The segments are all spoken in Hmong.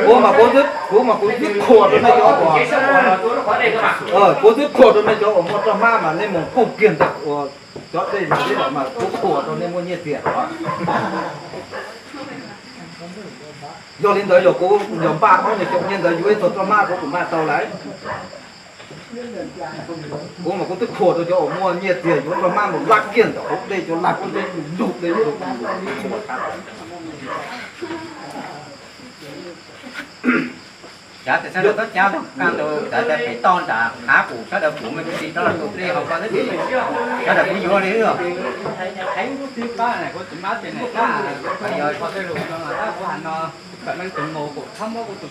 Kuv mas kuv twb, kuv mas kuv twb qhuas rau nej cov uas, kuv twb qhuas rau nej cov uas muaj roj hmab mas nej mus kuj kiag ntawm uas cov dej no xwb los mas kuv qhuas rau nej muaj nyiaj txiag. Yog li ntawd yog kuv yog npaj ob niag xyoo nyiaj ntawd yuav ib txog roj hmab rau kuv npaj tau lawm. Kuv mas kuv twb qhuas rau cov uas muaj nyiaj txiag yuav roj hmab mus lab kiag ntawm hauv dej cov lag kuj dej lug dej lug. Cav tes sawv daws txhob cav, kaj ntug txawv tas pem toj nram hav kuv sawv daws kuv me kuv tsis rov los tus dej hauv ko xwb ces sawv daws kuv yuav li xwb.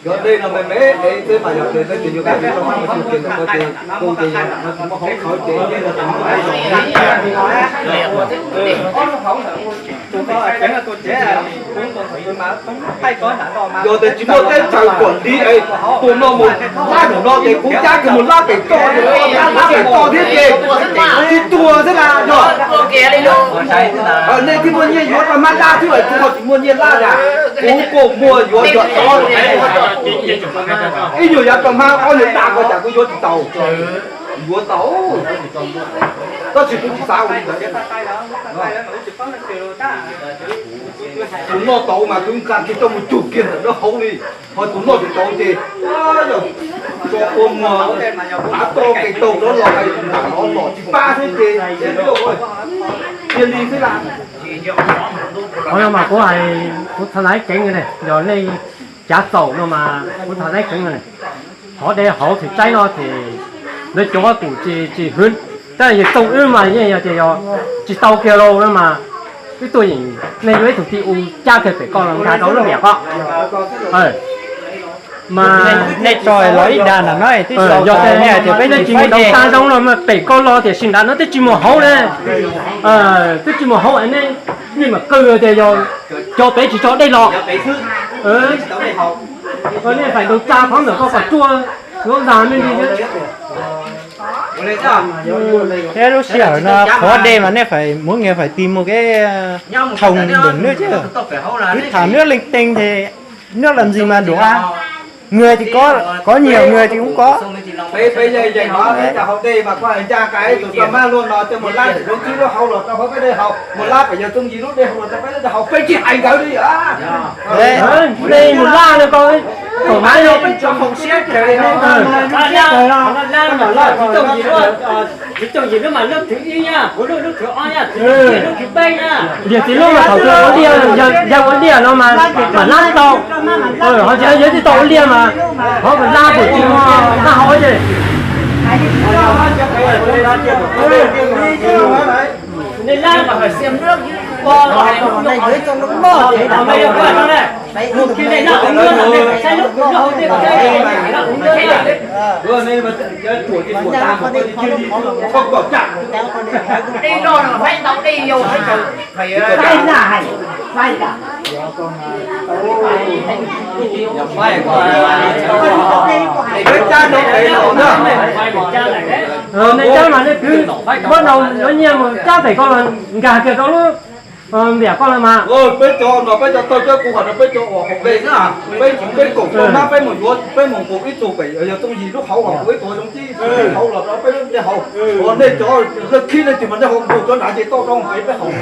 Yog dej no me me es xwb mas yog tias leej twg yuav kaj ntug roj hmab mus tsuag kiag ntawm ko ces tus ces yog nram no tsis muaj hauv qhawv ces dej no tsis muaj hauv. Yog tias tsis muaj teb chaws kom li es tus no mus lab ntawm no ces kuv cab kiag mus lab pem toj, lab pem toj thiab ces tsis tuag xwb na yog. Nej thiaj muaj nyiaj yuav roj hmab lab xwb es kuv ho tsis muaj nyiaj lab na. Kuv kuj muaj yuav yog tod ib nyuag yav roj hmab ob nyuag daj ko cas kuv yuav tsis tau. Yuav tau, tab sis kuv tsis xav ua li ntawd. Tus noj tau mas kuv nqa kiag coj mus cug kiag ntawm lub hauv li, ho tus noj tsis tau ces tso ua muag, tav toj kev taug rov los, los tsis pab xwb ces cia li xwb las. Qhov no mas kuv hais kuv txhais tau keev ne, yog nej cav txaus no mas kuv txhais tau keev ne. Qhov dej hauv txhim tsaib no ces lawv cov tus tsis, tsis hwv, tab yog txooj wb mas yeej yog tias yog tsis tau kiag lauj no mas wb tuaj yeem nej yuav ib tug tij u cab kiag pem koj los nkag rau lub npias koj. Mas nej tso los ib dag nram no twb yog tias peb tsis mus rau tag zoo no mas pem koj los tiam sis nrad no twb tsis mus hauv ne, twb tsis mus hauv nej, nej mam qw tias yog cov pem tsis tso dej los. Nej faim ntaus tsa qhov ntawm koj kom ruaj, yuav lag nej li thiab. Thiab lub sij hawm no qhuav dej mas nej phải mỗi người phải tìm một cái thùng đựng nước chứ. Cứ thả nước linh tinh thì nước làm gì mà đủ ăn. Người thì có, có nhiều người thì cũng có. Peb, peb yeej yeej no peb cov hauv dej mas kuv hais ncaj nqaij tus roj hmab luaj no coj mus lab ntawm lub khib lub hauv los rau peb dej haus, mus lab pem yawg Txooj Yim lub dej haus los rau peb dej haus, peb tsis hais nkawd li. Dej mus lab no ko, thaum hmab Txiv Txooj Yim lub mas lub thwv ib na, kuv lub, lub thwv ob na, lub thwv peb na. Yog txiv lub mas thaum twg ua liaj, yog ua liaj no mas mam lab tau. Ho tsis yog tsis tau ua liaj mas ho kom lab pum tsis muaj qab hau ces. Nej cab mas nej kwv, muab nyiaj mus cab pem koj los nkag kiag rau lub npias koj los mas. Peb cov no peb cov tawg cab kuv hais rau peb cov uas hauv dej na, peb, peb koom roj hmab peb mus yuav, peb mus nqus ib tug pem yawg Txooj Yim lub hauv, nqus ib tug zoo tib hauv los rau peb lub dej haus. Uas nej cov lawv khib nej tis mas nej haus nqus cov nrad ces toj rau peb haus.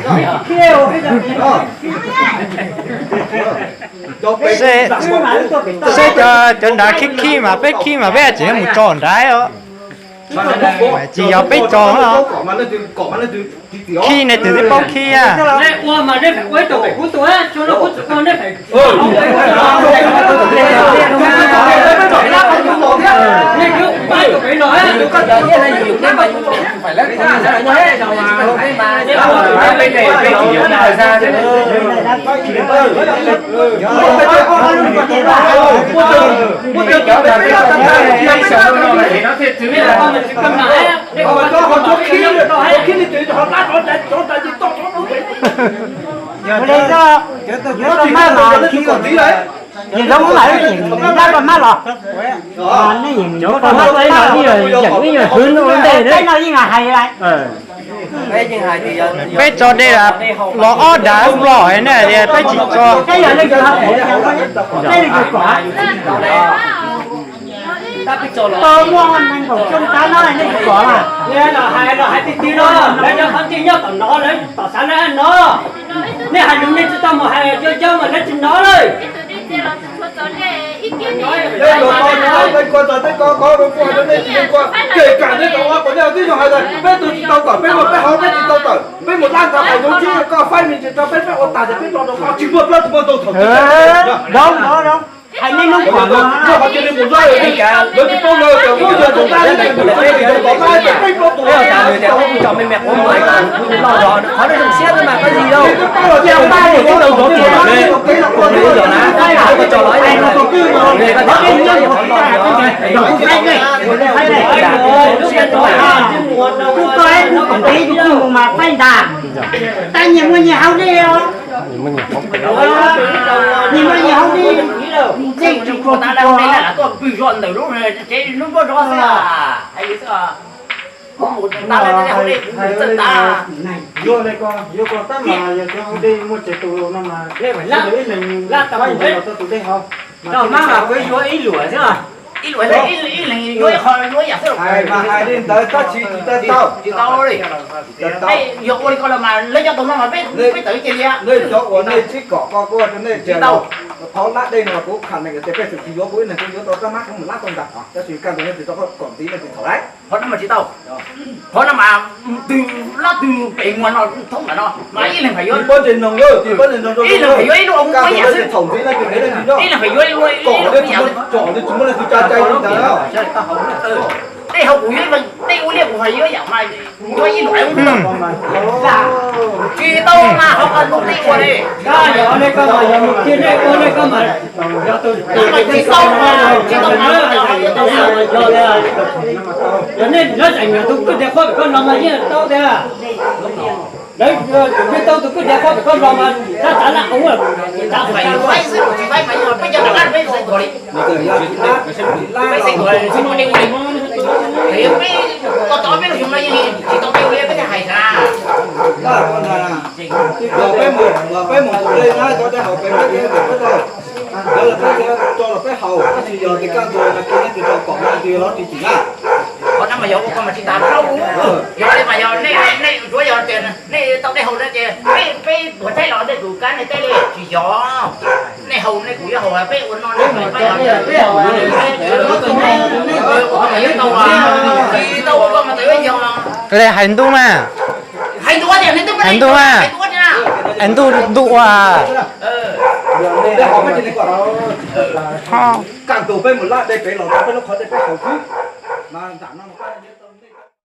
Seb cov nrad khib khib mas peb khib mas peb tseem mus tso nrad os. Tsis yog peb tso no. Khib nej twb tsis paub khib. Ua li xwb, cov tus yuav roj hmab mas khib, ces zoo mas yeem nqa roj hmab los, mas nej yeem muab roj hmab los, yeem ib yam hwv ua ntej, tsaib no yeej hais lawm. Peb tso dej los ob dav los na, peb tsis tso. Tau muaj nees nkaum xyoo tag no nej tsis kov mas. Los hais, los hais tiag tiag no, lawv cov qhov twg nyob tom no, lawv tom xav lawv no. Nej hais lus nej tsis tau mus hais cov cov mas lawv tsis hnov lawm. Peb tsis tau tawm, peb tsis tau tawm, peb mus peb hauv peb tsis tau tawm, peb mus laj ntawd hais lus tsis koj faib me ntsis rau peb, peb ua tas ces peb los rau koj tsis muaj plaub tsis muaj ntug thaum twg. Hais nej lub qhov no, cia li mus laj, lawv tsis paub lawv cov ub yog tus dab li tus tus tsis tau tawm, peb plaub tus tso me me qhuav mus hais lus loj zog, qhov no zoo siab xwb mas koj yig lauj. Ua ntau zov tus lawm, ua ntau zov na, koj tso los ib leeg, koj tso los ib leeg, koj tso los ib leeg. Tab nyias muaj nyias hauv dej os. Nyias muaj nyias hauv dej, dej tsis tshua tsis tshua. Tuaj pw zog ntawm lub tsev lub npab zog xwb. Hais li xwb, kuv mus tas lawm, hauv dej kuv txawj tas. Yuav li ko, yuav ko tab mas yog cov hauv dej muaj tsev tus no mas, ib leeg faib ntsis los rau tus dej hauv. Mas kuv yuav ib luam xwb. Ib luam, ib leeg yuav ib qho, yuav ib yam xwb. Hais mas hais li ntawd tab sis tsis tau, tsis tau li. Yog ua li ko los mas lawv cov tus no mas peb tawm cia li. Nej cov uas nej sib kom ko kuj ua rau nej tsis tau. Qhov lab dej no kuv kham nees tias peb xwm tsis yuav kuv ib leeg kuv yuav tau rab mab kuv mus lab tau ntag, tab sis kaj ntug nej tsis tau kom ntxiv nej tsis txhaum lauj. Qhov no mas tsis tau. Qhov no mas twg lab twg pem muag no thoob ntawm no mas ib leeg pheem yuav, ib leeg pheem yuav ib lub, ib leeg pheem yuav ib lub, ib lub yam. Tej hauv kuv yuav, tej ua liaj kuv pheem yuav yam mas yuav ib lub. Tsis tau mas ho qhov tus tij ua li. Yog li ko mas yog mus kiag nej ua li ko mas yog tus tij tsis tau, tsis tau mas yog li. Yog nej lawv tseem nyiam tus kwj diav qhuab pem koj no mas yeej tau tiag. Lawv yeej tau tus kwj diav qhuab pem koj no mas tab tsav laj qhov tsis tau faib xwb, tsis faib mas yog peb cov rov qab peb xaiv tuag li. Peb xaiv tuag tsis muaj dej ua li. Peb, koj tau peb lub xyoo no yeej tsis tau dej ua li peb thiaj hais xav. Peb mus, peb mus tus dej na, cov dej haus pem peb thiaj pem peb tau. Yog los peb tso los peb haus, tab sis yog tias kaj ntug no ces nej tsis tau kom no ces los tsis tsim na. Qhov no mas yog ua ko mas tsis tas plaub, yog li mas yog nej, nej tsuav yog tias nej tau dej haus no ces peb, peb tuag tshaib los nej tus kab nej teb li tsis yog. Nej haus nej kuv yuav haus, peb ua no nej, peb haus, peb haus, tsis tau ua ko mas tau yuav yog. Hais ntuj mas, hais ntuj mas, hais ntuj, ntuj ua. Kaj ntug peb mus lab dej pem los tau peb lub qhov dej peb haus xwb. Mas nram no